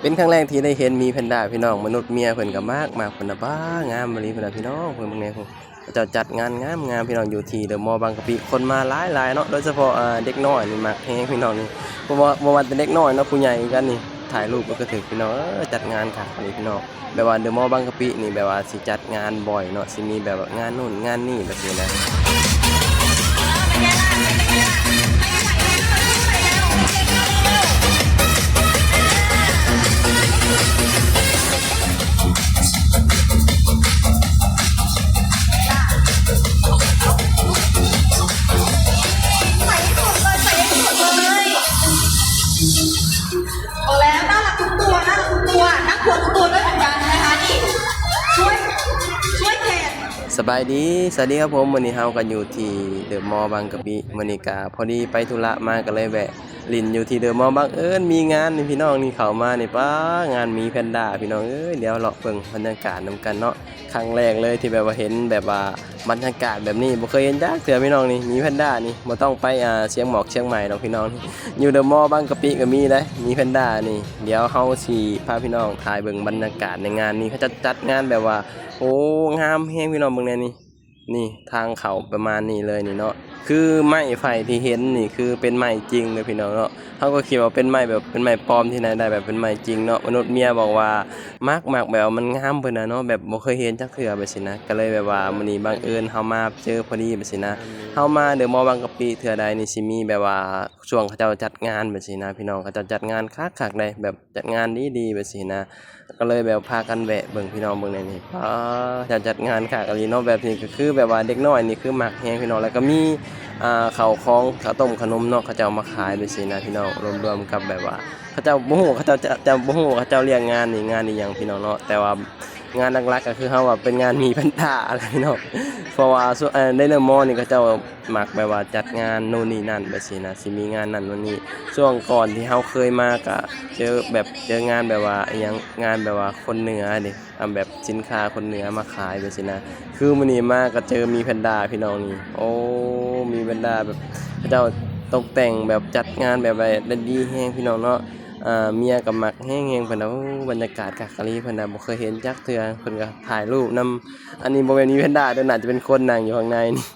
ເປັນຄັ້ງແລກທີ່ໄດ້ເຫັນໝີແພນດ້າພີ່ນ້ອງ, ມະນຸດເມຍເພິ່ນກໍມັກ ມັກເພິ່ນນະ ປ້າ ງາມອີ່ຫຼີເພິ່ນນະພີ່ນ້ອງ. ເບິ່ງ ເບິ່ງແດ່ ເພິ່ນເຂົາເຈົ້າຈັດງານງາມໆ ພີ່ນ້ອງ, ຢູ່ທີ່ເດີມໍບາງກະປິ ຄົນມາຫຼາຍໆເນາະ, ໂດຍສະເພາະ ອ່າ ເດັກນ້ອຍນີ້ມັກແຮງພີ່ນ້ອງນີ້, ບໍ່ວ່າ ບໍ່ວ່າແຕ່ເດັກນ້ອຍເນາະ ຜູ້ໃຫຍ່ຄືກັນນີ້ ຖ່າຍຮູບກໍຄືຖືກພີ່ນ້ອງ. ເອີ ຈັດງານຄັກອີ່ຫຼີພີ່ນ້ອງ. ແບບວ່າເດີມໍບາງກະປິນີ້ ແບບວ່າຊິຈັດງານບ່ອຍເນາະ, ຊິມີແບບວ່າງານໂນ້ນງານນີ້ແບບນີ້ນະ. พอแล้ว น่ารักทุกตัว น่ารักทุกตัว น่ากลัวทุกตัวด้วยเหมือนกันนะคะ นี่ ช่วย ช่วยแทน ສະບາຍດີ ສະຫວັດດີຄັບຜົມ. ມື້ນີ້ເຮົາກໍຢູ່ທີ່ເດີມໍບາງກະປິ, ມື້ນີ້ກໍພໍດີໄປທຸລະມາ ກໍເລີຍແວະຫຼິ້ນຢູ່ທີ່ເດີມໍ. ບັງເອີນມີງານນີ້ພີ່ນ້ອງ, ນີ້ເຂົ້າມານີ້ ປ້າ ງານໝີແພນດ້າພີ່ນ້ອງເອີຍ. ດຽວເລາະເບິ່ງບັນຍາກາດນຳກັນເນາະ. ຄັ້ງແລກເລີຍທີ່ແບບວ່າເຫັນແບບວ່າບັນຍາກາດແບບນີ້, ບໍ່ເຄີຍເຫັນຈັກເທື່ອພີ່ນ້ອງນີ້. ໝີແພນດ້ານີ້ບໍ່ຕ້ອງໄປ ອ່າ ຊຽງໝອກຊຽງໃໝ່ດອກພີ່ນ້ອງ, ຢູ່ເດີມໍບາງກະປິກໍມີເດ້ ໝີແພນດ້ານີ້. ດຽວເຮົາຊິພາພີ່ນ້ອງຖ່າຍເບິ່ງບັນຍາກາດໃນງານນີ້. ເຂົາເຈົ້າຈັດງານແບບວ່າ ໂອ້ ງາມແຮງພີ່ນ້ອງ, ເບິ່ງແດ່ນີ້. ນີ້ທາງເຂົ້າປະມານນີ້ເລີຍນີ້ເນາະ, ຄືໄມ້ໄຜ່ທີ່ເຫັນນີ້ຄືເປັນໄມ້ຈິງເດີພີ່ນ້ອງເນາະ. ເຮົາກໍຄິດວ່າເປັນໄມ້ແບບ ເປັນໄມ້ປອມທີ່ໄຫນໄດ້ ແບບເປັນໄມ້ຈິງເນາະ. ມະນຸດເມຍບອກວ່າມັກ ມັກແບບວ່າມັນງາມເພິ່ນນະເນາະ, ແບບບໍ່ເຄີຍເຫັນຈັກເທື່ອແບບຊີ້ນະ. ກໍເລີຍແບບວ່າມື້ນີ້ບັງເອີນເຮົາມາເຈີພໍດີແບບຊີ້ນະ. ເຮົາມາເດີມໍບາງກະປິເທື່ອໃດນີ້ ຊິມີແບບວ່າຊ່ວງເຂົາເຈົ້າຈັດງານແບບຊີ້ນະພີ່ນ້ອງ, ເຂົາເຈົ້າຈັດງານຄັກໆເດ້ ແບບ ຈັດງານດີໆແບບຊີ້ນະ. ກໍເລີຍແບບພາກັນແວະເບິ່ງພີ່ນ້ອງ, ເບິ່ງແດ່ນີ້ ປ້າ ເຂົາເຈົ້າຈັດງານຄັກອີ່ຫຼີເນາະ. ແບບນີ້ກໍຄືແບບວ່າເດັກນ້ອຍນີ້ຄືມັກແຮງພີ່ນ້ອງ, ແລ້ວກໍມີ ອ່າ ເຂົ້າຂອງ ເຂົ້າຕົ້ມຂະໜົມເນາະ ເຂົາເຈົ້າມາຂາຍແບບຊີ້ນະພີ່ນ້ອງ. ລວມໆກັບແບບວ່າເຂົາເຈົ້າບໍ່ຮູ້ ເຂົາເຈົ້າຈະ ຈະບໍ່ຮູ້ວ່າເຂົາເຈົ້າລຽກງານນີ້ງານອີ່ຫຍັງພີ່ນ້ອງເນາະ, ແຕ່ວ່າ ງານຫຼັກໆກໍຄືເຮົາວ່າເປັນງານໝີແພນດ້າແຫຼະພີ່ນ້ອງ, ເພາະວ່າ ເອີ ໃນເດີມໍນີ້ເຂົາເຈົ້າມັກແບບວ່າຈັດງານໂນ່ນນີ້ນັ້ນແບບຊີ້ນະ, ຊິມີງານນັ້ນໂນ່ນນີ້. ຊ່ວງກ່ອນທີ່ເຮົາເຄີຍມາກໍເຈີແບບ ເຈີງານແບບວ່າອີ່ຫຍັງ ງານແບບວ່າຄົນເໜືອເດ້, ອາ ແບບສິນຄ້າຄົນເໜືອມາຂາຍແບບຊີ້ນະ. ຄືມື້ນີ້ມາກໍເຈີໝີແພນດ້າພີ່ນ້ອງນີ້, ໂອ້ ໝີແພນດ້າແບບເຂົາເຈົ້າຕົກແຕ່ງແບບຈັດງານແບບໄດ້ ໄດ້ດີແຮງພີ່ນ້ອງເນາະ. ອ່າ ເມຍກໍມັກແຮງໆ ເພິ່ນວ່າ ໂອ້ ບັນຍາກາດຄັກອີ່ຫຼີ ເພິ່ນວ່າບໍ່ເຄີຍເຫັນຈັກເທື່ອ, ເພິ່ນກໍຖ່າຍຮູບນຳ. ອັນນີ້ບໍ່ແມ່ນໝີແພນດ້າເດີ ໜ້າຈະເປັນຄົນນັ່ງຢູ່ຂ້າງໃນນີ້.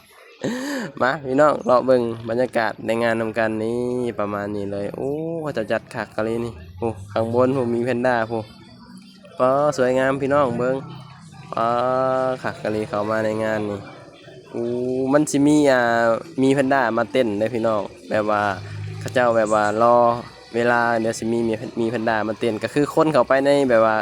ມາພີ່ນ້ອງ ເລາະເບິ່ງບັນຍາກາດໃນງານນຳກັນນີ້ ປະມານນີ້ເລີຍ. ໂອ້ ເຂົາເຈົ້າຈັດຄັກອີ່ຫຼີນີ້, ໂອ້ ຂ້າງບົນພຸ້ນມີແພນດ້າພຸ້ນ, ປ້າ ສວຍງາມພີ່ນ້ອງເບິ່ງ, ປ້າ ຄັກອີ່ຫຼີ ເຂົ້າມາໃນງານນີ້. ໂອ້ ມັນຊິມີ ອ່າ ໝີແພນດ້າມາເຕັ້ນເດ້ພີ່ນ້ອງ, ແບບວ່າເຂົາເຈົ້າແບບວ່າລໍ ເວລາດຽວຊິມີ ມີ ມີແພນດ້າມາເຕັ້ນ ກໍຄືຄົນເຂົ້າໄປໃນແບບວ່າ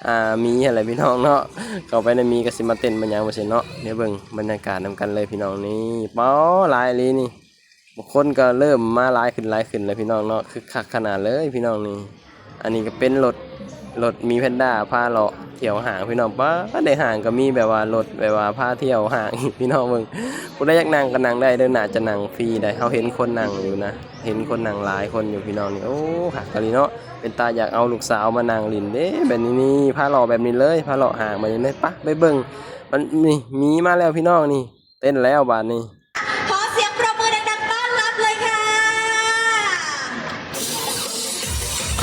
ອ່າ ໝີຫັ້ນແຫຼະພີ່ນ້ອງເນາະ, ເຂົ້າໄປໃນໝີກໍຊິມາເຕັ້ນມາຫຍັງວ່າຊັ້ນເນາະ. ດຽວເບິ່ງບັນຍາກາດນຳກັນເລີຍພີ່ນ້ອງນີ້, ປ້າ ຫຼາຍອີ່ຫຼີນີ້, ບາງຄົນກໍເລີ່ມມາຫຼາຍຂຶ້ນ ຫຼາຍຂຶ້ນແລ້ວພີ່ນ້ອງເນາະ, ຄຶກຄັກຂະໜາດເລີຍພີ່ນ້ອງນີ້. ອັນນີ້ກໍເປັນລົດ ລົດໝີແພນດ້າພາເລາະທ່ຽວຫ້າງພີ່ນ້ອງ, ປ້າ ໃນຫ້າງກໍມີແບບວ່າລົດແບບວ່າພາທ່ຽວຫ້າງອີກພີ່ນ້ອງເບິ່ງ. ຜູ້ໃດຢາກນັ່ງກໍນັ່ງໄດ້ເດີ, ໜ້າຈະນັ່ງຟຣີໄດ໋, ເຮົາເຫັນຄົນນັ່ງຢູ່ນະ. ເຫັນຄົນນັ່ງຫຼາຍຄົນຢູ່ພີ່ນ້ອງນີ້. ໂອ້ ຄັກອີ່ຫຼີເນາະ, ເປັນຕາຢາກເອົາລູກສາວມານັ່ງຫຼິ້ນເດ້ ແບບນີ້ນີ້, ພາເລາະແບບນີ້ເລີຍ, ພາເລາະຫ້າງແບບນີ້ເລີຍ. ປະ ໄປເບິ່ງ ມັນນີ້ ໝີມາແລ້ວພີ່ນ້ອງນີ້, ເຕັ້ນແລ້ວບາດນີ້. ขอเสียงปรบมือดังๆต้อนรับเลยค่ะ.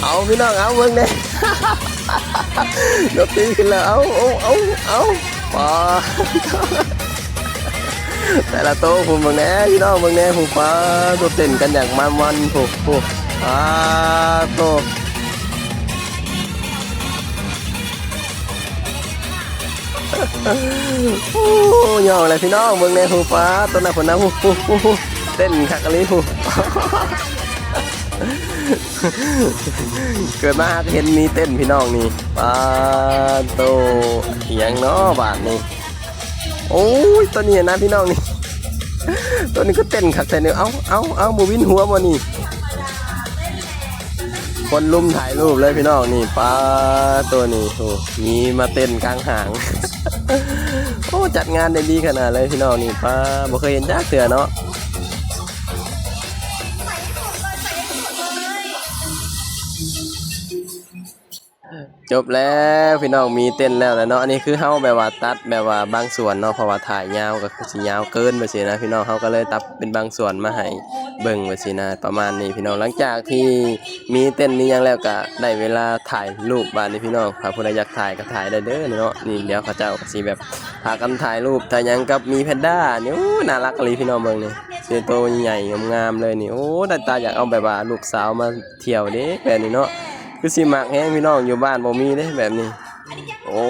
ເອົາພີ່ນ້ອງ ເອົາເບິ່ງແດ່, ດົນຕີຂຶ້ນແລ້ວ. ເອົາ ເອົາ ເອົາ ເອົາ ປ້າ ແຕ່ລະໂຕພຸ້ນ ເບິ່ງແດ່ພີ່ນ້ອງ ເບິ່ງແດ່ພຸ້ນ, ປ້າໂຕ ເຕັ້ນກັນຢ່າງມັນໆ ພຸ້ນ ພຸ້ນ ປ້າໂຕ. ໂອ້ ຍ້ອງແລ້ວພີ່ນ້ອງ ເບິ່ງແດ່ ຜູ້ປາ ໂຕນັ້ນພຸ້ນນະ ຜູ້ ຜູ້ ຜູ້ ເຕັ້ນຄັກອີ່ຫຼີ ຜູ້ ເກີດມາຫາກະເຫັນມີເຕັ້ນພີ່ນ້ອງນີ້ ປາໂຕ ອີ່ຫຍັງເນາະບາດນີ້. ໂອ້ຍ ໂຕນີ້ນະພີ່ນ້ອງນີ້ ໂຕນີ້ກໍເຕັ້ນຄັກແທ້ນີ້ ເອົ້າ ເອົ້າ ເອົ້າ ບໍ່ວິນຫົວບໍ່ນີ້. ຄົນລຸມຖ່າຍຮູບເລີຍພີ່ນ້ອງນີ້ ປາໂຕນີ້ ໂອ້ ມີມາເຕັ້ນກາງຫ້າງ ໂອ້ ຈັດງານໄດ້ດີຂະໜາດເລີຍພີ່ນ້ອງນີ້ ປາ ບໍ່ເຄີຍເຫັນຈັກເທື່ອເນາະ. ຈົບແລ້ວພີ່ນ້ອງ ມີເຕັ້ນແລ້ວແຫຼະເນາະ. ອັນນີ້ຄືເຮົາແບບວ່າຕັດແບບວ່າບາງສ່ວນເນາະ ເພາະວ່າຖ່າຍຍາວກໍຄືຊິຍາວເກີນໄປຊີ້ນະພີ່ນ້ອງ. ເຮົາກໍເລີຍຕັດເປັນບາງສ່ວນມາໃຫ້ເບິ່ງໄປຊີ້ນະ ປະມານນີ້ພີ່ນ້ອງ. ຫຼັງຈາກທີ່ມີເຕັ້ນມີຫຍັງແລ້ວ ກໍໄດ້ເວລາຖ່າຍຮູບບາດນີ້ພີ່ນ້ອງ. ຖ້າຜູ້ໃດຢາກຖ່າຍກໍຖ່າຍໄດ້ເດີເນາະ. ນີ້ດຽວເຂົາເຈົ້າກໍຊິແບບພາກັນຖ່າຍຮູບຖ່າຍຫຍັງກັບໝີແພນດ້ານີ້. ໂອ້ ໜ້າລັກອີ່ຫຼີພີ່ນ້ອງ ເບິ່ງນີ້ ໂຕໃຫຍ່ໆງາມໆເລີຍນີ້. ໂອ້ ໜ້າຕາຢາກເອົາແບບວ່າລູກສາວມາ ທ່ຽວເດ້ແບບນີ້ເນາະ. ຄືຊິມັກແຮງພີ່ນ້ອງ ຢູ່ບ້ານບໍ່ມີເດ້ແບບນີ້. ໂອ້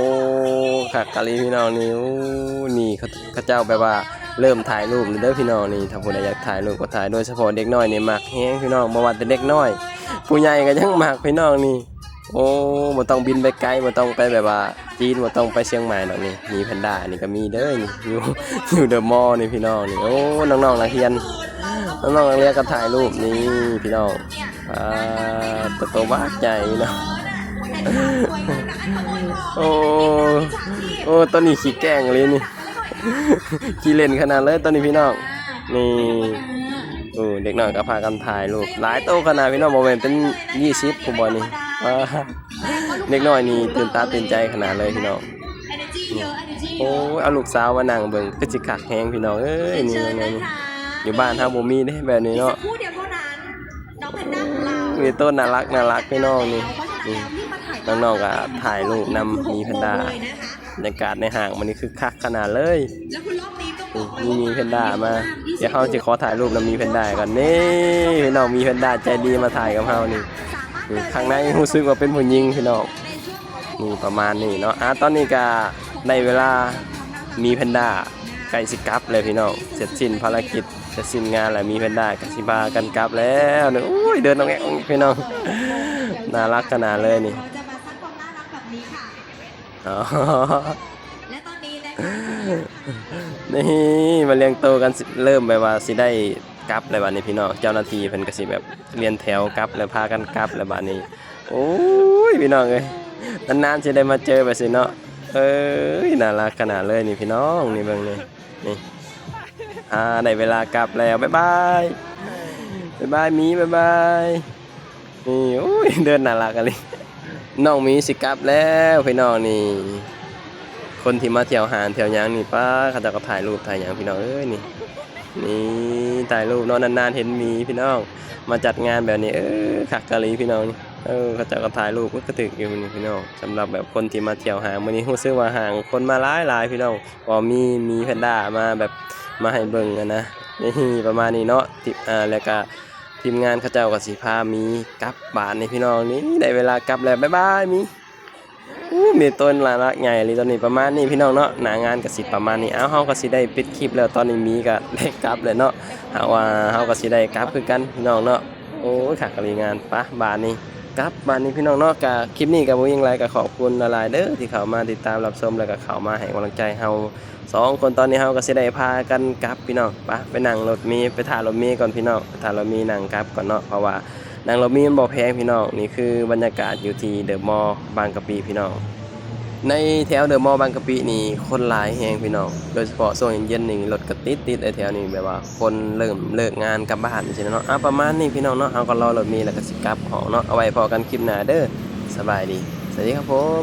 ຄັກອີ່ຫຼີພີ່ນ້ອງນີ້. ໂອ້ ນີ້ເຂົາ ເຂົາເຈົ້າແບບວ່າເລີ່ມຖ່າຍຮູບແລ້ວເດີພີ່ນ້ອງນີ້. ຖ້າຜູ້ໃດຢາກຖ່າຍຮູບກໍຖ່າຍ ໂດຍສະເພາະເດັກນ້ອຍນີ້ມັກແຮງພີ່ນ້ອງ. ບໍ່ວ່າແຕ່ເດັກນ້ອຍ ຜູ້ໃຫຍ່ກໍຍັງມັກພີ່ນ້ອງນີ້. ໂອ້ ບໍ່ຕ້ອງບິນໄປໄກ ບໍ່ຕ້ອງໄປແບບວ່າຈີນ ບໍ່ຕ້ອງໄປຊຽງໃໝ່ດອກນີ້. ໝີແພນດ້ານີ້ກໍມີເດີນີ້ ຢູ່ ຢູ່ເດີມໍນີ້ພີ່ນ້ອງນີ້. ໂອ້ ນ້ອງໆນັກຮຽນ ນ້ອງໆນັກຮຽນກໍຖ່າຍຮູບນີ້ພີ່ນ້ອງ. ອ່າ ໂຕບັກໃຫຍ່ເນາະ. ໂອ້ ໂອ້ ໂຕນີ້ຂີ້ແກ້ງອີ່ຫຼີນີ້ ຂີ້ຫຼິ້ນຂະໜາດເລີຍໂຕນີ້ພີ່ນ້ອງນີ້. ໂອ້ ເດັກນ້ອຍກໍພາກັນຖ່າຍຮູບຫຼາຍໂຕຂະໜາດພີ່ນ້ອງ ບໍ່ແມ່ນເປັນຊາວພຸ້ນບໍ່ນີ້. ອ່າ ເດັກນ້ອຍນີ້ຕື່ນຕາຕື່ນໃຈຂະໜາດເລີຍພີ່ນ້ອງ. ໂອ້ຍ ເອົາລູກສາວມານັ່ງເບິ່ງ ຄືຊິຄັກແຮງພີ່ນ້ອງເອີຍ. ນີ້ ນີ້ ນີ້ ຢູ່ບ້ານເຮົາບໍ່ມີເດ້ແບບນີ້ເນາະ. ມີໂຕໜ້າລັກໆພີ່ນ້ອງນີ້. ນີ້ ນ້ອງໆກໍຖ່າຍຮູບນຳໝີແພນດ້າ. ບັນຍາກາດໃນຫ້າງມື້ນີ້ຄືຄັກຂະໜາດເລີຍ. ນີ້ ມີໝີແພນດ້າມາ ດຽວເຮົາຊິຂໍຖ່າຍຮູບນຳໝີແພນດ້າກ່ອນ. ນີ້ພີ່ນ້ອງ ໝີແພນດ້າໃຈດີມາຖ່າຍກັບເຮົານີ້. ນີ້ ຂ້າງໃນຮູ້ສຶກວ່າເປັນຜູ້ຍິງພີ່ນ້ອງ. ນີ້ ປະມານນີ້ເນາະ. ອ່າ ຕອນນີ້ກໍໄດ້ເວລາໝີແພນດ້າໃກ້ຊິກັບແລ້ວພີ່ນ້ອງ. ເສັດສິ້ນພາລະກິດ ເສັດສິ້ນງານແລ້ວ ໝີແພນດ້າກໍຊິພາກັນກັບແລ້ວ. ໂອ້ຍ ເດີນອອກແອກອອກແອກພີ່ນ້ອງ ໜ້າລັກຂະໜາດເລີຍນີ້. ອໍ ແລະຕອນນີ້ນະຄະ ນີ້ ມາລຽງໂຕກັນ ຊິເລີ່ມແບບວ່າຊິໄດ້ກັບແລ້ວບັດນີ້ພີ່ນ້ອງ. ເຈົ້າໜ້າທີ່ເພິ່ນກໍຊິແບບລຽນແຖວກັບແລ້ວ ພາກັນກັບແລ້ວບັດນີ້. ໂອ້ຍ ພີ່ນ້ອງເອີຍ ນານໆຊິໄດ້ມາເຈີແບບຊີ້ເນາະ. ເອີຍ ໜ້າລັກຂະໜາດເລີຍນີ້ພີ່ນ້ອງ ນີ້ເບິ່ງນີ້ ນີ້. ອ່າ ໄດ້ເວລາກັບແລ້ວ ບາຍບາຍ ບາຍບາຍໝີ ບາຍບາຍ. ນີ້ ໂອ້ຍ ເດີນໜ້າລັກອີ່ຫຼີ. ນ້ອງໝີຊິກັບແລ້ວພີ່ນ້ອງນີ້. ຄົນທີ່ມາທ່ຽວຫ້າງທ່ຽວຫຍັງນີ້ ປ້າ ເຂົາເຈົ້າກໍຖ່າຍຮູບຖ່າຍຫຍັງພີ່ນ້ອງເອີຍນີ້. ນີ້ ຖ່າຍຮູບເນາະ ນານໆເຫັນໝີພີ່ນ້ອງ ມາຈັດງານແບບນີ້. ເອີ ຄັກອີ່ຫຼີພີ່ນ້ອງນີ້. ເອີ ເຂົາເຈົ້າກໍຖ່າຍຮູບ ໂອ້ຍ ກະຖືກຢູ່ນີ້ພີ່ນ້ອງ. ສຳລັບແບບຄົນທີ່ມາທ່ຽວຫ້າງ ມື້ນີ້ຮູ້ສຶກວ່າຫ້າງຄົນມາຫຼາຍໆພີ່ນ້ອງ. ກໍມີໝີແພນດ້າມາແບບ ມາໃຫ້ເບິ່ງຫັ້ນນະ. ນີ້ ປະມານນີ້ເນາະ ທີ່ ອ່າ ແລ້ວກະທີມງານເຂົາເຈົ້າກໍຊິພາໝີກັບບາດນີ້ພີ່ນ້ອງ. ນີ້ ໄດ້ເວລາກັບແລ້ວ ບາຍບາຍໝີ. ໂອ້ ມີໂຕໜ້າລັກໃຫຍ່ອີ່ຫຼີໂຕນີ້. ປະມານນີ້ພີ່ນ້ອງເນາະ ໜ້າງານກໍຊິປະມານນີ້. ເອົາ ເຮົາກໍຊິໄດ້ປິດຄລິບແລ້ວ ຕອນນີ້ໝີກໍໄດ້ກັບແລ້ວເນາະ. ເຮົາວ່າເຮົາກໍຊິໄດ້ກັບຄືກັນພີ່ນ້ອງເນາະ. ໂອ້ຍ ຄັກອີ່ຫຼີງານ. ປະ ບາດນີ້ກັບບາດນີ້ພີ່ນ້ອງເນາະ. ກະຄລິບນີ້ກໍບໍ່ມີຫຍັງຫຼາຍ ກໍຂອບຄຸນຫຼາຍໆເດີ ທີ່ເຂົ້າມາຕິດຕາມຮັບຊົມ ແລ້ວກໍເຂົ້າມາໃຫ້ກຳລັງໃຈເຮົາສອງຄົນ. ຕອນນີ້ເຮົາກໍຊິໄດ້ພາກັນກັບພີ່ນ້ອງ. ປະ ໄປນັ່ງລົດເມ ໄປຖ້າລົດເມກ່ອນພີ່ນ້ອງ ໄປຖ້າລົດເມນັ່ງກັບກ່ອນເນາະ ເພາະວ່ານັ່ງລົດເມມັນບໍ່ແພງພີ່ນ້ອງ. ນີ້ຄືບັນຍາກາດຢູ່ທີ່ເດີມໍບາງກະປິພີ່ນ້ອງ. ໃນແຖວເດີມໍບາງກະປິນີ້ຄົນຫຼາຍແຮງພີ່ນ້ອງ ໂດຍສະເພາະຊ່ວງເຢັນໆນີ້ລົດກໍຕິດໆເລີຍແຖວນີ້ ແບບວ່າຄົນເລີ່ມເລີກງານກັບບ້ານຈັ່ງຊີ້ເນາະ. ອ່າ ປະມານນີ້ພີ່ນ້ອງເນາະ ເຮົາກໍລໍລົດເມແລ້ວກໍຊິກັບຫ້ອງເນາະ. ເອົາໄວ້ພໍ້ກັນຄລິບໜ້າເດີ. ສະບາຍດີ ສະຫວັດດີຄັບຜົມ.